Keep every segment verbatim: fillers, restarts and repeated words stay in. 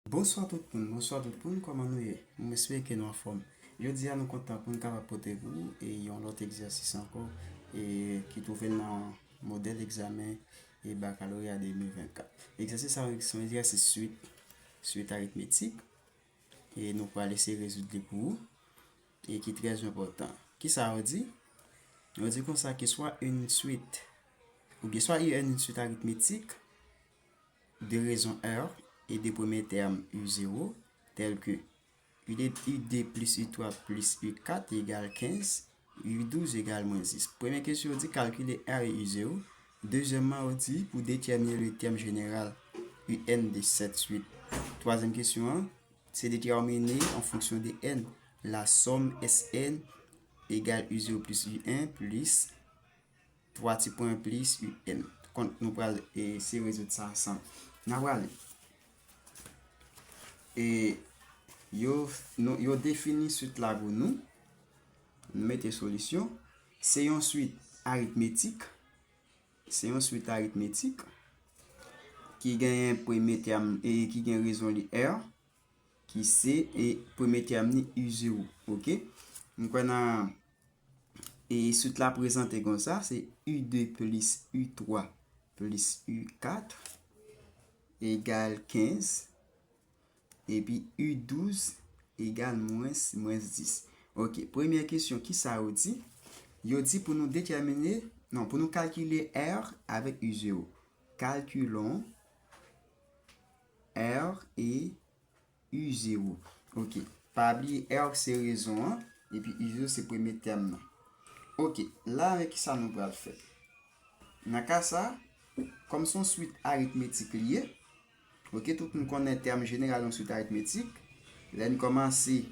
Bonswa tout moun, bonswa tout moun, kòman nou ye? M espere ke nou anfòm. Jodi a nou kontan pou n kapab pote pou ou e yon lòt egzèsis ankò e ki twouve l nan modèl egzamen e bakaloreya de mil vennkat. Egzèsis sa se yon egzèsis swit, swit aritmetik e nou pral eseye rezoud li pou ou e ki trè enpòtan. Kisa yo di? Yo di konsa ke swa une suite, oubyen swa U N une suite arithmétique de raison R et de premier terme U zéro, tel que U deux, U deux plus U trois plus U quatre égale quinze, U douze égale moins dix. Premye kesyon yo di calculer R et U zéro. Dezyèmman, yo di pour déterminer le terme général U N de cette suite. Twazyèm kesyon an, c'est déterminer en fonction de N la somme S N égale U zéro plus U un plus twa ti pwen plis U N. Kont nou pral eseye rezoud sa ansanm. N a prale. E yo, nou, yo defini swit la pou nou. Nou mete solisyon. Se yon swit aritmetik. Se yon swit aritmetik ki genyen premye tèm e ki gen rezon li R, ki se e premye tèm ni U zéro. Oke? M kwè nan e swit la prezante konsa, se U deux plus U trois plus U quatre égale quinze, epi U douze égale moins, moins dix. Oke, premye kesyon, kisa yo di? Yo di pou nou detèmine, non, pou nou kalkile R avèk U zéro. Calculons R et U zéro. Oke. Pa bliye R se rezon an, epi U zéro se premye tèm nan. Oke. La, avèk kisa nou pral fè? Nan ka sa, kòm se yon swit aritmetik li ye, oke, tout moun konnen tèm jeneral yon swit aritmetik. Lè n kòmanse,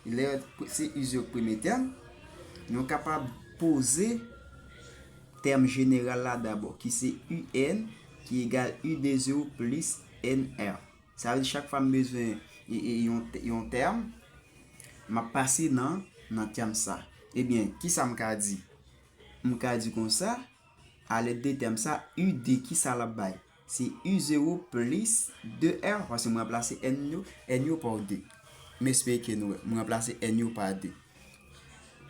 lè se U zéro k premye tèm, nou kapab poze tèm jeneral la dabò, ki se U N, ki egal U deux zéro plus N R. Sa vle di chak fwa m bezwen e, e, yon, yon tèm, m ap pase nan, nan tèm sa. Ebyen, kisa m ka di? M ka di konsa, alèd de tèm sa, U deux, kisa l ap bay? Se U zéro plus deux R, paske m ranplase N yo, N yo pa de. M espere ke nou wè, m ranplase N yo pa de.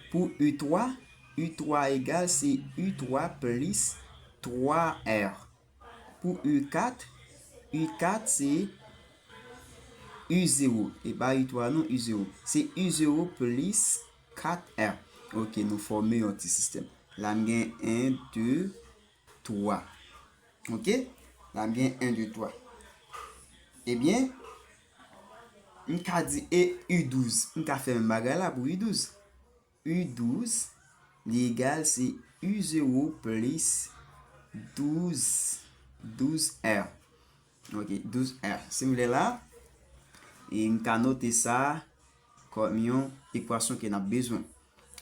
Pou U trois, U trois egal se U trois plus trois R. Pou U quatre, U quatre se U zéro. E pa U trois non, U zéro. Se U zéro plus quatre R. Oke, nou fòme yon ti sistèm. La m gen un, deux, trois. Oke? La m gen un, deux, trois. Ebyen, m ka di e U douze. M ka fè menm bagay la pou U douze. U douze, li egal se U zéro plus douze, douze R. Oke, douze R. Si m vle la, e m ka note sa kòm yon ekwasyon ke n ap bezwen.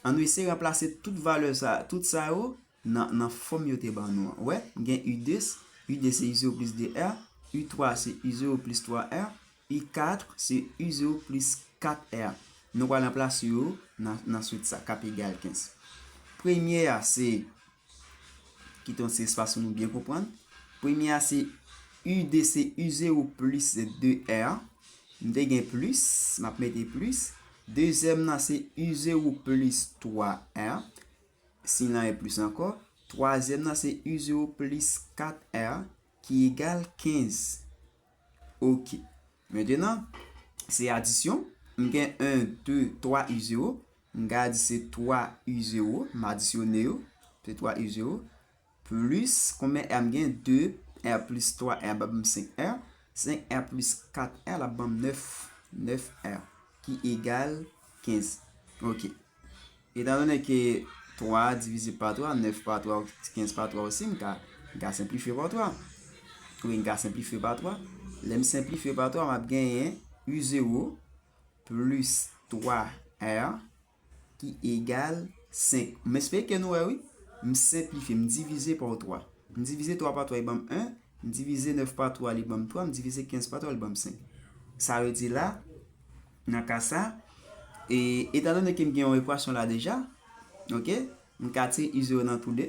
Ann nou eseye ranplase tout valè sa, tout sa yo nan, nan fòm yo te ban nou an. Wè, m gen U deux, U deux se U zéro plus deux R, U trois se U zéro plus trois R, U quatre se U zéro plus quatre R. Nou pral ranplase yo nan, nan swit sa, k ap egal kenz. Premye a se, kite yon ti espas pou nou byen konprann. Premye a se U deux se U zéro plus deux R. M te gen plis, m ap mete plis. Dezyèm nan se U zéro plus trois R. Siy lan e plis ankò. Twazyèm nan se U zéro plus quatre R ki egal kenz. Oke. Mentenan, se adisyon. M gen un, deux, trois U zéro. M ka di se twa U zéro. M adisyone yo. Se twa U zéro. Plis, konbyen R m gen? De R plis twa R ap ban m senk R. Senk R plis kat R, l ap ban m nèf, nèf R, ki egal kenz. Oke. Etandone ke twa divize pa twa, nèf pa twa, kenz pa twa osi, m ka, m ka senplifye pa twa. Wi, m ka senplifye pa twa. Lè m senplifye pa twa, m ap genyen U zéro plis twa R ki egal senk. M espere ke nou wè, wi. M senplifye, m divize pa twa. M divize twa pa twa, li ban m en. M divize nèf pa twa, li ban m twa. M divize kenz pa twa, li ban m senk. Sa vle di la, nan ka sa, e, etandone ke m gen yon ekwasyon la deja, oke, m ka tire U zéro nan tou de.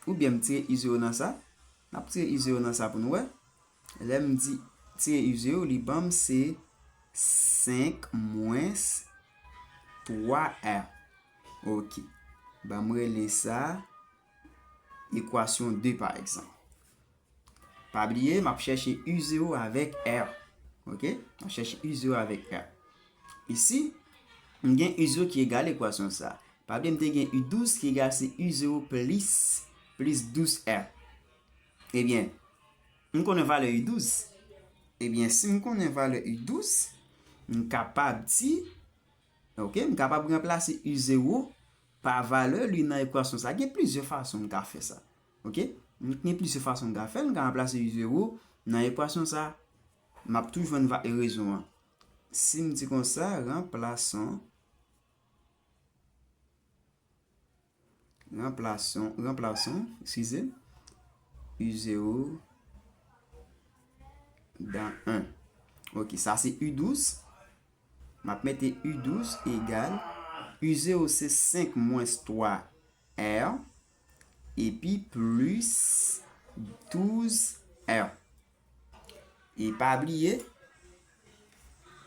Oubyen m tire U zéro nan sa. N ap tire U zéro nan sa pou nou wè. Lè m di Tire u zewo, li ban m se senk mwens twa R. Ok. Ban m rele sa ekwasyon de, pa egzanp. Pa bliye, m ap chèche u zewo avèk R. Ok? M ap chèche u zewo avèk R. Isi, m gen u zewo ki egal ekwasyon sa. Pa bliye, m te gen u douz ki egal se u zewo plis, plis douz R. Ebyen, m konnen valè u douz. Ebyen, si m konnen valè u douz, m kapab di, ok, m kapab ranplase u zewo pa valè li nan ekwasyon sa. Gen plizyè fason m ka fè sa. Ok? M gen plizyè fason m ka fè l. M ka ranplase u zewo nan ekwasyon sa. M ap tou jwenn va-, rezon an. Si m di konsa, ranplasons, ranplasons, ranplasons, eskize m, u zewo dan en. Ok, sa se u douz. M ap mete u douz egal, u zewo se senk mwens twa R, epi plis douz R. E pa bliye,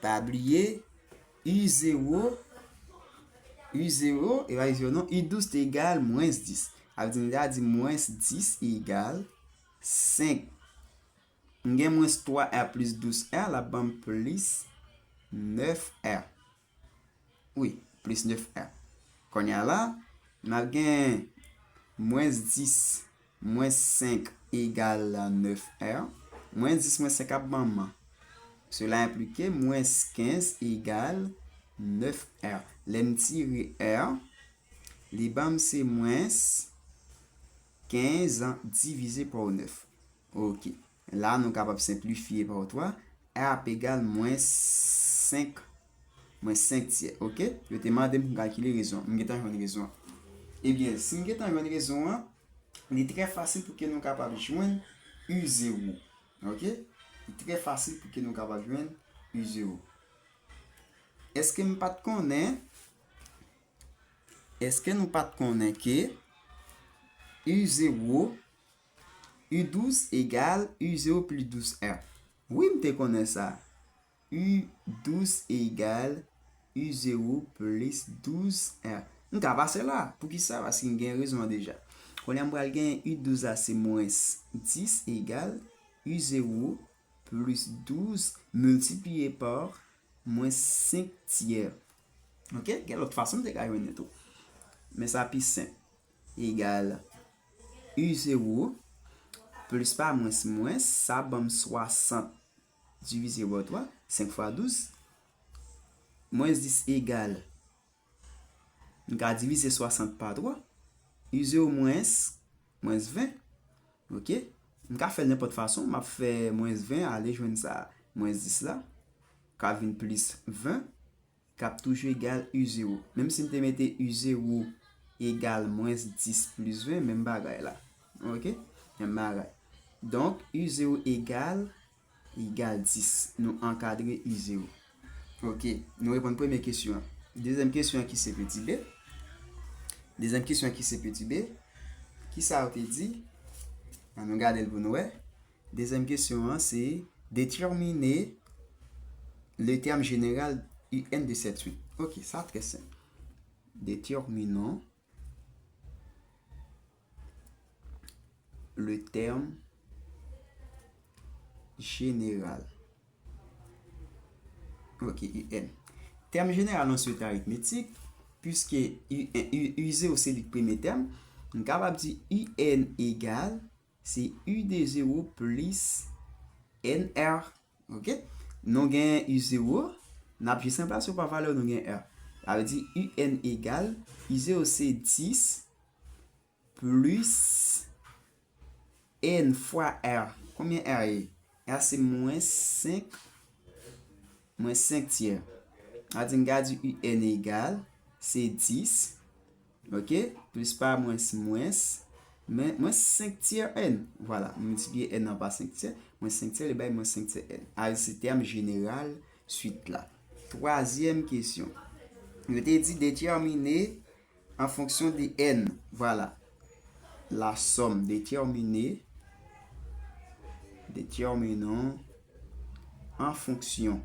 pa bliye, u zewo, u zewo, e pa u zewo non, u douz te egal mwens dis. Sa vle di, m ta di mwens dis egal senk. M gen mwens twa R plis douz R, l ap ban m plis nèf R. Wi, plis nèf R. Kounye a la, m ap gen mwens dis, mwens senk egal nèf R. Mwens dis, mwens senk ap ban m. Sela enplike mwens kenz egal nèf R. Lè m tire R, li ban m se mwens kenz divize pa nèf. Ok. La, nou kapab senplifye pa twa. R ap egal mwens senk, mwens senk tyè. Ok? Yo te mande m pou m kalkile rezon an. M gentan jwenn rezon an. Ebyen, si m gentan jwenn rezon an, li trè fasil pou ke nou kapab jwenn u zewo. Ok? Li trè fasil pou ke nou kapab jwenn u zewo. Èske m pa t konnen, èske nou pa t konnen ke u zewo, u douz egal u zewo plis douz R? Wi, m te konnen sa. U douz egal u zewo plis douz R. M ka pase la. Poukisa? Paske m gen rezon an deja. Kounye a m pral gen u douz la se mwens dis egal u zewo plis douz miltipliye pa mwens senk tyè. Ok? Gen lòt fason m te ka jwenn li tou. Men sa pi senp. Egal u zewo plis pa mwens mwens, sa ban m swasant divize pa twa, senk fwa douz. Mwens dis egal, m ka divize swasant pa twa. U zewo mwens, mwens ven. Ok? M ka fè l nenpòt fason. M ap fè mwens ven ale jwenn sa mwens dis la. Ka vin plis ven. K ap toujou egal u zewo. Menm si m te mete u zewo egal mwens dis plis ven, menm bagay la. Ok? Menm bagay. Donk, u zewo egal, egal dis. Nou ankadre u zewo. Ok, nou reponn premye kesyon an. Dezyèm kesyon an ki se peti B. Dezyèm kesyon an ki se peti B. Kisa yo te di? Ann nou gade l pou nou wè. Dezyèm kesyon an se, déterminer le terme général U N de cette suite. Ok, sa trè senp. Déterminons le terme général. Ok, U N. Tèm jeneral nan suit aritmetik, piske U N, U, U zewo se li k premye tèm, m kapab di U N egal, se U de zewo plis N R. Ok? Nou gen U zewo, n ap jis ranplase yo pa valè nou gen R. Sa vle di U N egal, U zewo se dis, plis N fwa R. Konbyen R ye? R se mwens senk, mwens senk tyè. Sa vle di n ka di U N egal, se dis, ok, plis pa mwens mwens, men mwens senk tyè N. Vwala, m miltipliye N nan pa senk tyè, mwens senk tyè, li bay mwens senk tyè N. Sa vle di se tèm jeneral suit la. Twazyèm kesyon. Yo te di déterminer en fonction de N. Voilà. La somme, déterminer, déterminons an fonksyon.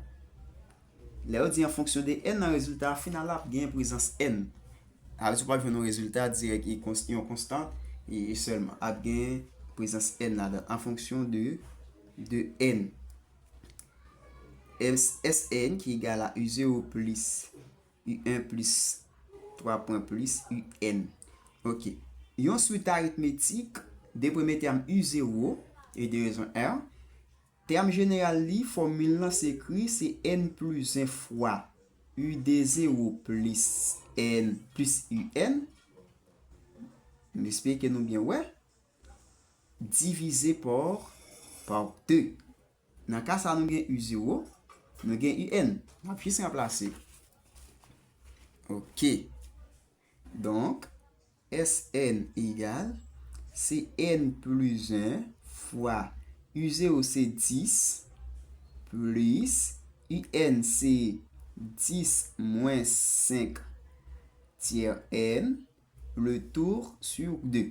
Lè yo di an fonksyon de n, nan rezilta final la ap gen prezans n. Sa vle di w p ap jwenn yon rezilta dirèk e kons- yon konstan e, e sèlman. Ap gen prezans n ladan an fonksyon de, de n. S, S N ki egal a U zero plis U en plis twa pwen plis U en. Ok. Yon swit aritmetik de premye tèm U zero e de rezon R. Tèm jeneral li, fòmil lan se ekri se n plis en fwa U de zero plis n plis U en. M espere ke nou byen wè. Divize pa, pa de. Nan ka sa, nou gen U zero, nou gen U en. N ap jis ranplase. Ok. Donk, S N egal, se n plis en fwa U zero se dis, plis U en se dis mwens senk tyè n, le tour sur de.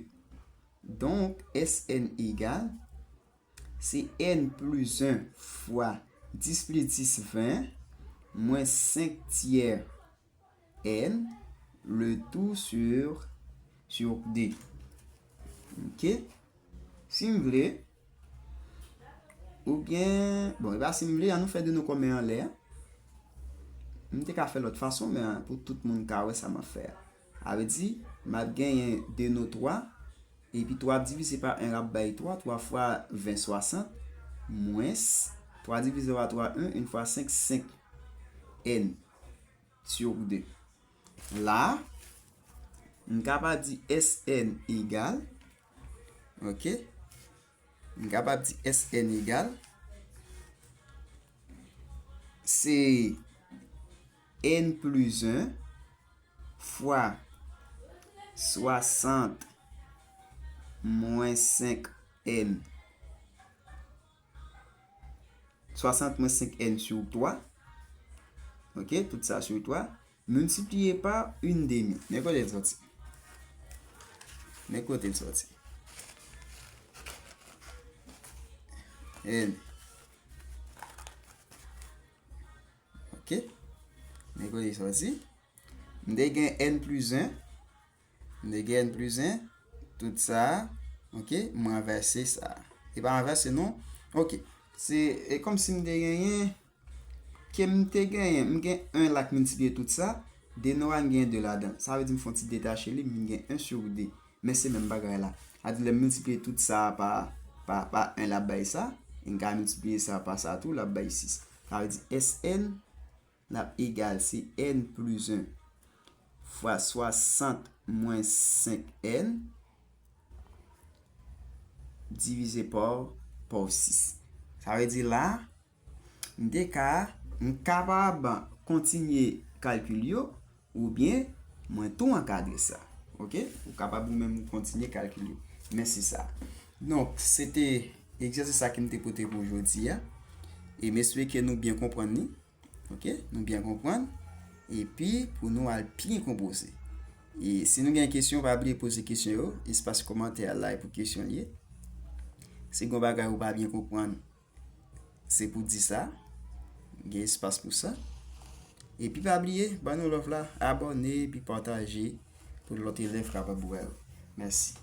Donk, S N egal, se n plis en fwa dis plis dis, ven, mwens senk tyè n, le tour sur, sur de. Ok? Si m vle, oubyen, bon, e pa si m vle, an nou fè de nou kòm anlè. M te ka fè lòt fason, men pou tout moun ka wè sa m ap fè a. Sa vle di, m ap genyen de nou twa, epi twa ap divize pa en l ap bay twa, twa fwa ven, swasant, mwens twa divize pa twa, en, en fwa senk, senk n sur de. La, m kapab di S N egal, ok, m kapab di S N egal, se n plis en fwa swasant mwens senk n. Swasant mwens senk n sur twa. Ok, tout sa sur twa. Miltipliye pa en demi. Men kote l soti. Men kote l soti. N. Ok. Men kote l soti. M te gen n plis en. M te gen n plis en. Tout sa. Ok. M ranvèse sa. E pa ranvèse non. Ok. Se e kòmsi m te genyen. Ke m te genyen. M gen en la k miltipliye tout sa. De nou a m gen de ladan. Sa vle di m fè yon ti detache li. M vin gen en sur de. Men se menm bagay la. Sa vle di lè m miltipliye tout sa pa, pa, pa en l ap bay sa. E m ka miltipliye sa pa sa tou, l ap bay sis. Sa vle di S N l ap egal se n plis en fwa swasant mwens senk n divize pa, pa sis. Sa vle di la, m te ka, m kapab kontinye kalkil yo, oubyen mwen tou ankadre sa. Ok? Ou kapab ou menm ou kontinye kalkil yo. Men se sa. Donk, se te egzèsis sa ke m te pote pou jodi a. E m espere ke nou byen konprann li. Ok? Nou byen konprann. Epi, pou nou al byen konpoze. E si nou gen kesyon, pa bliye poze kesyon yo. Espas kòmantè a la e pou kesyon li ye. Si gen bagay ou pa byen konprann, se pou di sa. Gen espas pou sa. Epi pa bliye, ban nou love la, abòne, epi pataje pou lòt elèv kapab wè yo. Mèsi.